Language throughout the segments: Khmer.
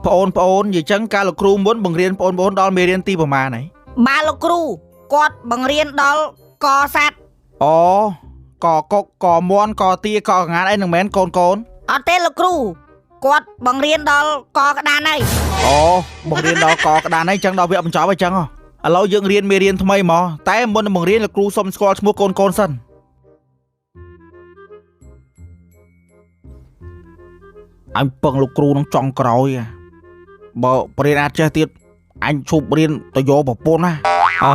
ប្អូនប្អូននិយាយចឹងកាលលោកគ្រូមុនបង្រៀនប្អូនប្អូនដល់មេរៀនទីប្រមាណហើយ បាទលោកគ្រូគាត់បង្រៀនដល់កសัตว์ អូកកុកកមន់កទាកកងានអីនឹងមែនកូនកូន អត់ទេលោកគ្រូគាត់បង្រៀនដល់កក្តានហើយ អូបង្រៀនដល់កក្តានហើយចឹងដល់វគ្គបញ្ចប់ហើយចឹងហ៎ឥឡូវយើងរៀនមេរៀនថ្មីមកតែមុននឹងបង្រៀនលោកគ្រូសុំស្គាល់ឈ្មោះកូនកូនសិនអញពឹងលោកគ្រូនឹងចង់ក្រោយហ่ะបើបរៀនអាចចេះទៀតអញឈប់រៀនទៅយកប្រពន្ធណាអើ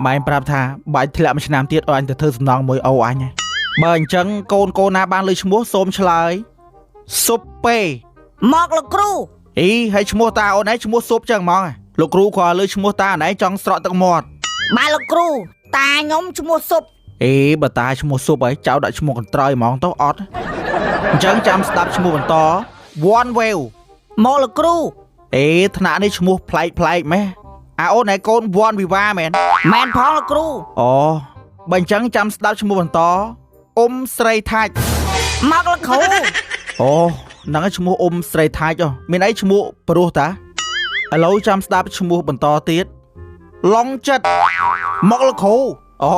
ម៉ែប្រាប់ថាបាច់ធ្លាក់មួយឆ្នាំទៀតឲ្យអញទៅធ្វើសំណងមួយអូអញហ៎បើអញ្ចឹងកូនកូនណាបានលើឈ្មោះសូមឆ្លើយសុបពេ មកលោកគ្រូ អីហើយឈ្មោះតាអូនឯងឈ្មោះសុបចឹងហ្មងលោកគ្រូគាត់លើឈ្មោះតាអូនឯងចង់ស្រក់ទឹកមាត់ បាទលោកគ្រូតាខ្ញុំឈ្មោះសុប អេបើតាឈ្មោះសុបហើយចៅដាក់ឈ្មោះកន្ត្រៃហ្មងទៅអត់អញ្ចឹងចាំស្ដាប់ឈ្មោះបន្ត One Wave មកលោកគ្រូ អេថ្នាក់នេះឈ្មោះប្លែកប្លែកម៉េះអាអូនឯងកូនវ៉ាន់វិវ៉ាមែន មែនផងលោកគ្រូ អូបើអញ្ចឹងចាំស្ដាប់ឈ្មោះបន្តអ៊ុំស្រីថាច់ មកលោកគ្រូ អូហ្នឹងឯងឈ្មោះអ៊ុំស្រីថាច់ហ៎មានអីឈ្មោះព្រោះតាឥឡូវចាំស្ដាប់ឈ្មោះបន្តទៀតឡុងចិត្តមកលោកគ្រូអូ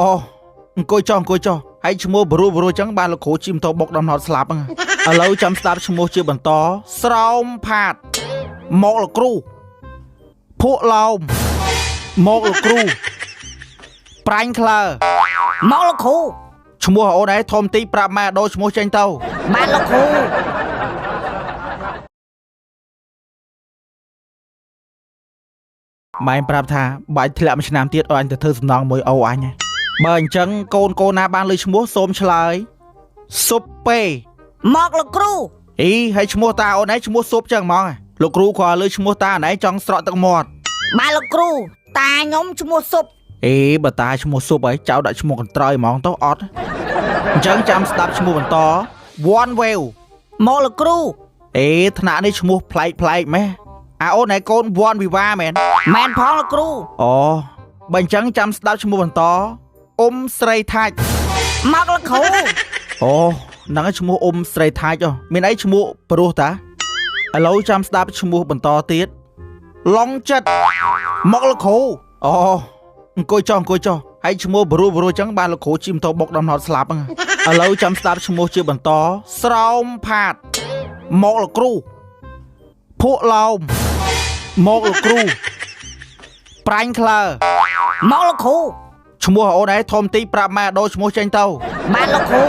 អង្គុយចុះអង្គុយចុះហើយឈ្មោះព្រោះព្រោះអញ្ចឹងបានលោកគ្រូជិះម៉ូតូបុកដល់ហត់ស្លាប់ហ្នឹងឥឡូវចាំស្ដាប់ឈ្មោះជាបន្តស្រោមផាតមកលោកគ្រូភក់ឡោមមកលោកគ្រូប្រាញ់ក្លើ មកលោកគ្រូ ឈ្មោះអូនឯងធំតិចប្រាប់ម៉ែដូរឈ្មោះចេញទៅ បាទលោកគ្រូ ម៉ែប្រាប់ថាបាច់ធ្លាក់មួយឆ្នាំទៀតឲ្យអញទៅធ្វើសំណងមួយអូអញហ៎បើអញ្ចឹងកូនកូនណាបានលើឈ្មោះសូមឆ្លើយសុបពេ មកលោកគ្រូ អីហើយឈ្មោះតាអូនឯងឈ្មោះសុបចឹងហ្មងលោកគ្រូគាត់លើឈ្មោះតាអូនឯងចង់ស្រក់ទឹកមាត់ បាទលោកគ្រូតាខ្ញុំឈ្មោះសុប អេបើតាឈ្មោះសុបហើយចៅដាក់ឈ្មោះកន្ត្រៃហ្មងទៅអត់អញ្ចឹងចាំស្ដាប់ឈ្មោះបន្ត One Wave មកលោកគ្រូ អេថ្នាក់នេះឈ្មោះប្លែកប្លែកម៉េះអាអូនឯងកូនវ៉ាន់វិវ៉ាមែន មែនផងលោកគ្រូ អូបើអញ្ចឹងចាំស្ដាប់ឈ្មោះបន្តអ៊ុំស្រីថាច់ មកលោកគ្រូ អូហ្នឹងឯងឈ្មោះអ៊ុំស្រីថាច់ហ៎មានអីឈ្មោះព្រោះតាឥឡូវចាំស្ដាប់ឈ្មោះបន្តទៀតឡុងចិត្តមកលោកគ្រូអូអង្គុយចុះអង្គុយចុះហើយឈ្មោះព្រោះព្រោះអញ្ចឹងបានលោកគ្រូជិះម៉ូតូបុកដល់ហត់ស្លាប់ហ្នឹងឥឡូវចាំស្ដាប់ឈ្មោះជាបន្តស្រោមផាតមកលោកគ្រូភក់ឡោមមកលោកគ្រូប្រាញ់ក្លើ មកលោកគ្រូ ឈ្មោះអូនឯងធំតិចប្រាប់ម៉ែដូរឈ្មោះចេញទៅ បាទលោកគ្រូ